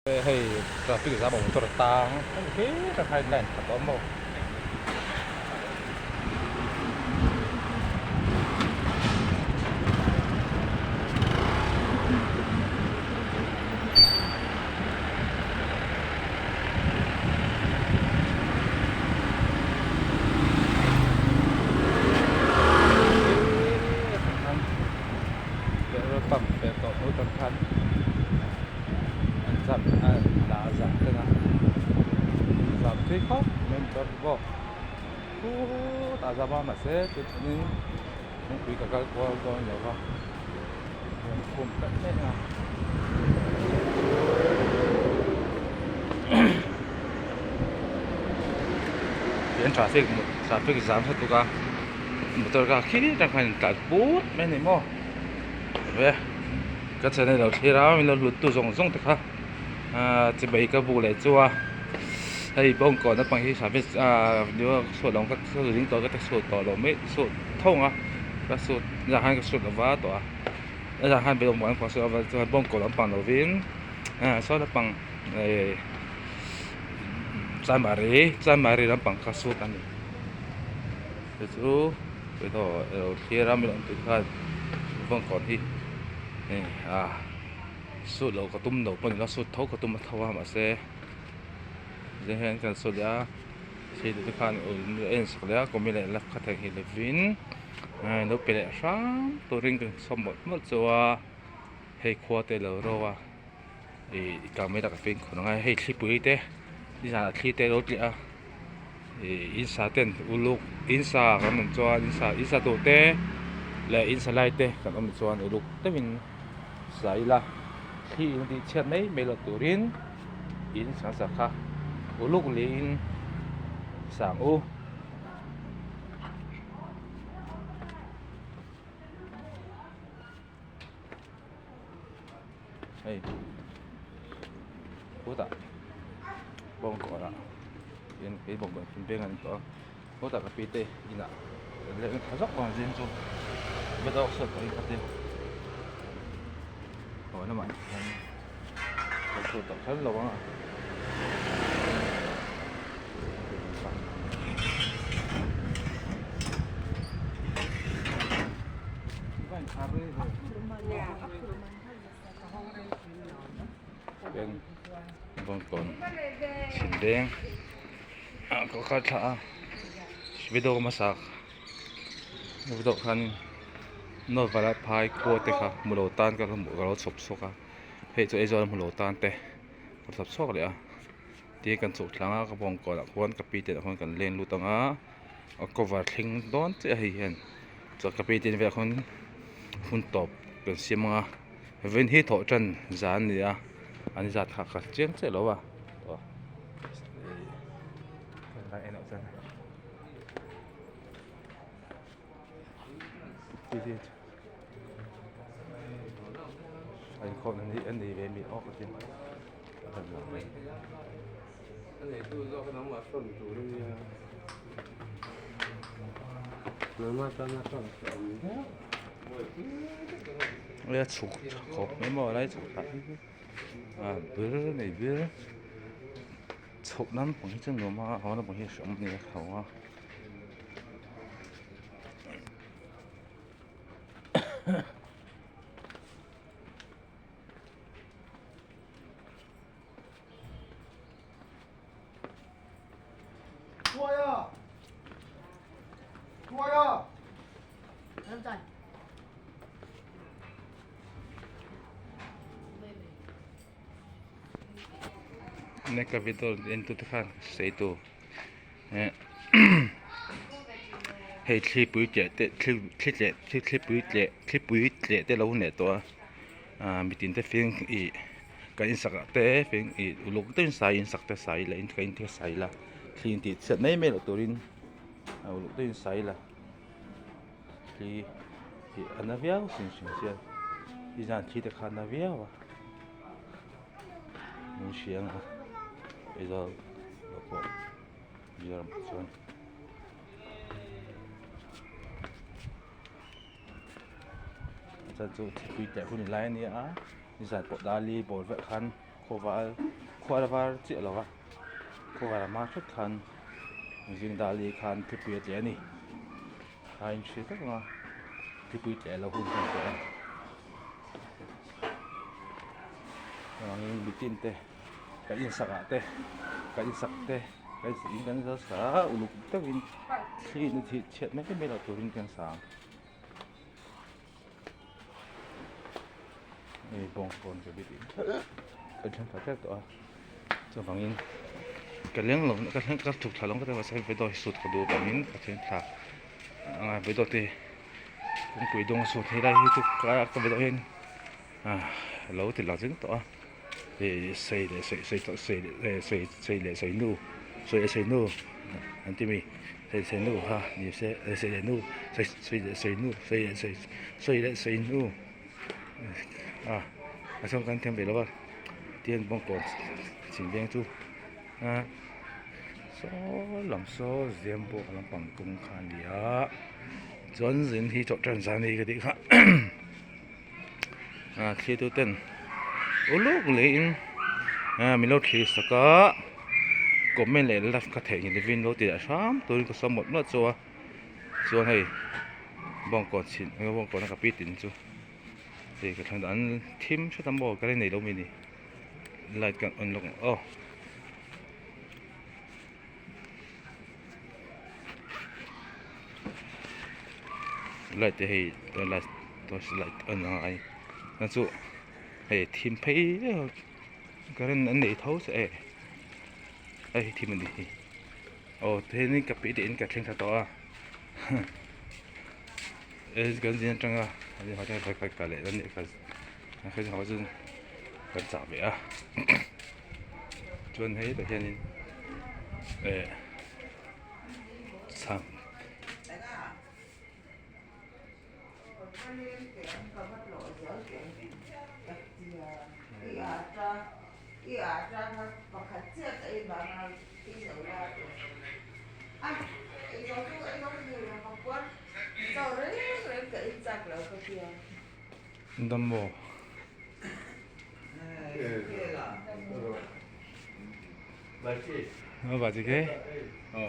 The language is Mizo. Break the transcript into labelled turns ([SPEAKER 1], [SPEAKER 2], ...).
[SPEAKER 1] Hei traffic jam a motor tang hemi khi tak khan line khat a awm bawk. Petrol pump pel tawh hnu tan khan an zam a dah a zam teng a zam thui khawp mai motor hi pawh khutah a zam a mahse tunchhunin kawngpui ka kal kual dawn lo va rawn khum tlat mai a tihian traffic traffic zam kha tuk a motor kha khi tak khan in tlan put mai a ni maw ve ka channel lo thlir a min lo hlut tu zawng zawng te kha ahh chibai ka buk leh chu a hei bawngkawn naupang hi service ahh chhuat lam ka ding tawh ka ta chhuat tawh lo mai chhuat tho ang a ka chhuat zan khan ka chhuat lova tawh a zan khan chuan bawngkawn lampang lovin ah saw lampang eh chanmari chanmari lampang kha chhuat a ni chu chu lo thlir a mi lo tih khan bawngkawn hi hei ah suit loh ka tum loh pawh ni lo suit tho ka tum a tho a mahse zing hian kan suit leh a thil te khan a insak leh a comment leh love kha theihnghilh lovin lo pe leh hram turin ka sawm mawlh mawlh chu a hei khua te alo ro a ih tlangmei tak a fimkhur ang a hei thlipui te nizanah thli te alo tliah a ih in sa ten uluk in sa kan awm chuan in sa in sa tur te leh in sa lai te kan awm chuan uluk deuhin sa ila thli in tih chhiat mai mai loh turin in sa sa kha uluk niin sang u. Hei khutah bawngkawn ah hian kei bawngkawn thim veng a ni tawh a khutah ka pi te inah kan leng tha zawk ang zing chu va dawk sawn tawh in ka ti haw lamah hian kan chhuah tawh kher lo ang a. Beng bawngkawn chhin deng ah ka kal thla a video hmasa video khan north vala phai khua te kha hmu lo tan ka lo chhawp chhuak a hei chu Aizawl hmu lo tan te ka chhawp chhuak leh a tin kan chhuk thlang a ka bawngkawn ah khuan ka pi te ah khuan kan leng lut ang a a cover thleng dawn chiah hei hian chuan ka pi te velah khuan hun tawp kan siam ang a vawin hi thawh tan zan a ni a an zat kha ka chiang chiah lo a aw a inkhawm na hi a nei ve mi aw ka ti a chhuk tha khawp mai maw a lai chhuk tah hi a ber nei ber chhoh lampang hi chu nuam a haw lampang hi a hreawm a ni a tho a. Neka video en tu te khan sei tu hei thlipui tleh te thli tleh thlipui tleh thlipui tleh te lo hneh tawh a ah mitin te fing ih kan insak ah te fing ih uluk deuhin sai insak te sai ila in ka in te sai ila thli in tih chhiat mai mai loh turin uluk deuhin sai ila thli ih a na viau hrim hrim chian nizan thli te kha a na viau a min hria ang a Aizawl lo pawh Mizoram ah chuan a chan chu thingpui teh hun lai a ni a nizan pawh dali bawr vek khan. Khawvar khua la var chiah lo va khawvar a hma hret khan zing dali khan thlipui a tleh a ni a inhre vek ang a thlipui tleh lo hun hun tawh a chuangin mitin te kan insak ah te kan insak te kan in kan sa uluk deuhin thli in a chhiat mai mai loh turin kan sa ang. Hei bawngkawn ka bit in ka thleng thla tep tawh a chuvangin ka leng lo ka thleng ka chhuk thla lo ka ti mahse video hi shoot ka duh avangin ka thleng thla a video te kawngpui dawng a shoot helai hi chu ka video hian ah lo ti lang zing tawh a hei sei leh sei sei tawh sei leh sei sei leh sei nu sei leh sei nu an ti mi sei sei nu kha ni se sei leh nu sei sei leh sei nu sei leh sei sei leh sei nu a a chhung kan thiam ve lo a tin bawngkawn chhim veng chu a saw lam saw zem pawh lampang kawng kha a ni a chuan zin hi chawh tan zan a ni ka tih kha. Ah thlir tu ten uluk leiin ah min lo thlir sak a comment leh like ka theih ngei lovin lo ti leh hram turin ka sawm mawlh mawlh chu a chuan hei bawngkawn chhin bawngkawn a ka pi tin chu hei ka thlang an thim hret a maw ka la nei lo mi ni light kan on lawk ang aw. Light te hei light torch light a ni a na chu hei thim phei current an nei tho che e hei hi thim a ni hi aw tihianin ka pi te in ka thleng thla tawh a kan zin atanga kan chah ve a chuan hei tah hianin eh chhang. Dam maw? Ờ bà gì thế? Ờ.